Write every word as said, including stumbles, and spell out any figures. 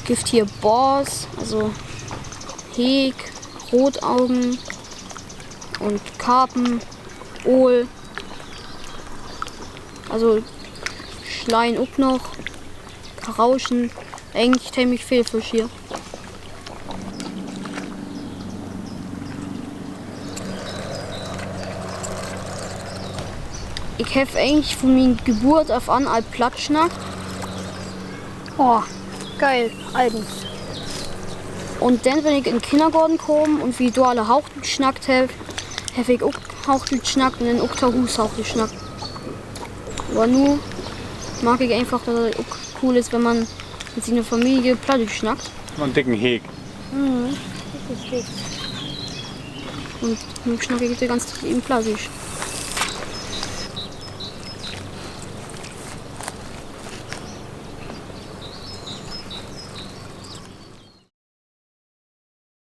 Gifft hier Bors, also Heek, Rotaugen un Karpen, Aal. Also Sleien ok noch, Karauschen. Egentlich teemlich veel Fisch hier. Ik heff egentlich vun mien Geburt af an al Platt snackt. Oh, geil, eigens. Un denn, wenn ik in Kinnergoorn kaam un wi dor alle Hoochdüütsch snackt hebbt, heff ik ok Hoochdüütsch snackt un denn ok to Huus Hoochdüütsch snackt. Aver nu mark ik eenfach, dat dat ok cool is, wenn man mit siene Familie Plattdüütsch snackt. En dicken Heek. Un nu snack ik de ganze Tiet even Plattdüütsch.